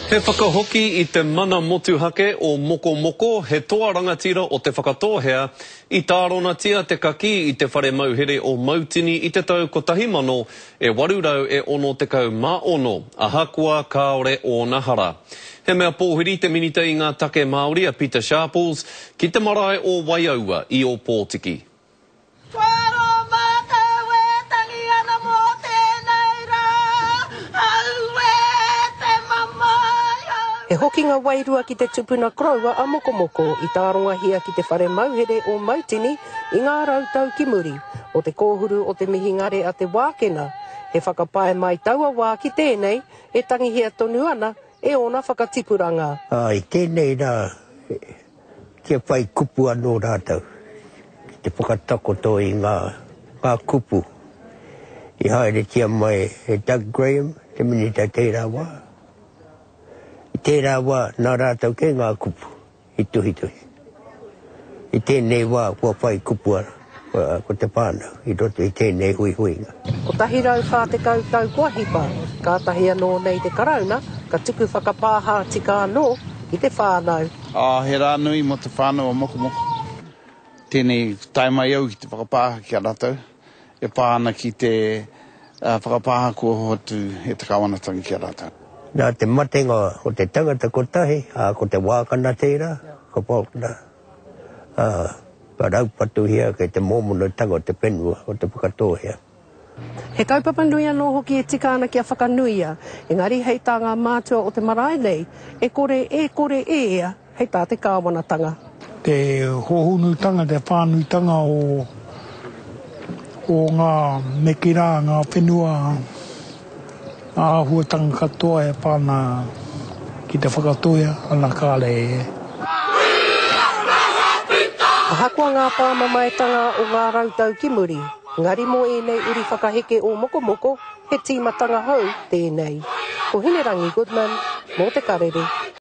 He whakahoki i te mana motuhake o Mokomoko, he toa rangatira o Te Whakatōhea, i tāronatia te kakī i te whare mauhere o Mautini i te tau 1866, ahakoa kāore ōna hara. He mea pōhiri te Minita i ngā Take Māori a Pita Sharples ki te marae o Waiaua i Ōpōtiki. Kua aro mātou e tangi ana mō tēnei rā, auē te mamae, auē. He hokinga wairua ki te tupuna koroua a Mokomoko i tārongahia ki te whare mauhere o Mautini i ngā rautau ki muri o te kōhuru o te mihingare a Te Wākena, he whakapae mai taua wā ki tēnei e tangihia tonu ana e ōna whakatipuranga. Ā, i tēnei rā, kia whai kupu anō rātou ki te whakatakoto i ngā, ngā kupu i haeretia mai e Doug Graham, te Minita tērā wā. I tērā wā, nā rātou kē ngā kupu. i tuhituhi. I tēnei wā kua whai kupu ko te whānau i roto i tēnei huihuinga. 140 tau kua hipa, kātahi anō nei te Karauna ka tuku whakapāha tika anō ki te whānau. Ā, he rā nui mō te whānau o Mokomoko. Tēnei tae mai au ki te whakapāha ki a rātou e pā ana ki te whakapāha kua hoatu e te kāwanatanga ki a rātou. Nā te matenga o te tangata kotahi, ā, ko Te Wākana tērā, ko Faulkner, ā, ka raupatuhia kei te mōmonotanga o te whenua o Te Whakatōhea. He kaupapa nui anō hoki e tika ana kia whakanuia, engari hei tā ngā mātua o te marae nei, e kore, e kore e ea hei tā te kāwanatanga. Te hōhonutanga, te whānuitanga o, o ngā mekirā, ngā whenua, ngā āhuatanga katoa e pā ana ki te Whakatōhea, ana kāre e. Ahakoa ngā pāmamaetanga o ngā rautau ki muri, engari mō ēnei uri whakaheke o Mokomoko, he tīmatanga hou tēnei. Ko Hinerangi Goodman, mō Te Karere.